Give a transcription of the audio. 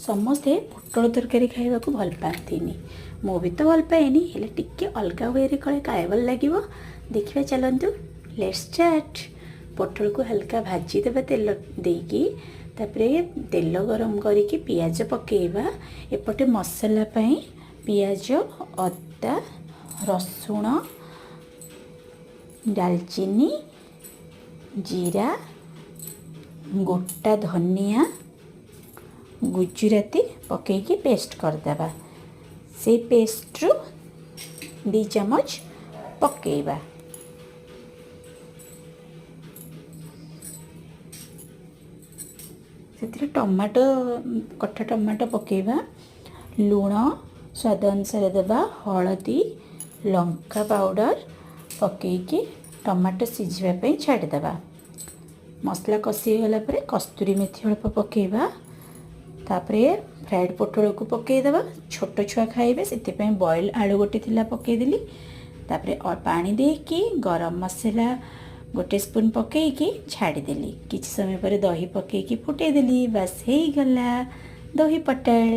ସମସ୍ତେ ପୋଟଳ ତରକାରୀ ଖାଇବାକୁ ଭଲ ପାଆନ୍ତିନି, ମୁଁ ବି ତ ଭଲ ପାଏନି। ହେଲେ ଟିକେ ଅଲଗା ୱେରେ କଲେ କାଳେ ଭଲ ଲାଗିବ, ଦେଖିବା। ଚାଲନ୍ତୁ, let's start. ପୋଟଳକୁ ହାଲକା ଭାଜିଦେବା ତେଲ ଦେଇକି। ତାପରେ ତେଲ ଗରମ କରିକି ପିଆଜ ପକାଇବା। ଏପଟେ ମସଲା ପାଇଁ ପିଆଜ, ଅଦା, ରସୁଣ, ଡାଲଚିନି, ଜିରା, ଗୋଟା ଧନିଆ, ଗୁଜୁରାତି ପକାଇକି ପେଷ୍ଟ କରିଦେବା। ସେଇ ପେଷ୍ଟରୁ 2 ଚାମଚ ପକାଇବା। ସେଥିରେ ଟମାଟୋ, କଟା ଟମାଟୋ ପକାଇବା। ଲୁଣ ସ୍ୱାଦ ଅନୁସାରେ ଦେବା। ହଳଦୀ, ଲଙ୍କା ପାଉଡ଼ର ପକାଇକି ଟମାଟୋ ସିଝିବା ପାଇଁ ଛାଡ଼ିଦେବା। ମସଲା କଷି ହେଇଗଲା ପରେ କସ୍ତୁରୀ ମେଥି ଅଳ୍ପ ପକାଇବା। ତାପରେ ଫ୍ରାଏଡ଼୍ ପୋଟଳକୁ ପକାଇଦେବା। ଛୋଟ ଛୁଆ ଖାଇବେ, ସେଥିପାଇଁ ବଏଲ୍ ଆଳୁ ଗୋଟେ ଥିଲା, ପକାଇଦେଲି। ତାପରେ ପାଣି ଦେଇକି ଗରମ ମସଲା 1 ସ୍ପୁନ୍ ପକାଇକି ଛାଡ଼ିଦେଲି। କିଛି ସମୟ ପରେ ଦହି ପକାଇକି ଫୁଟେଇଦେଲି। ବାସ୍, ହେଇଗଲା ଦହି ପଟଳ।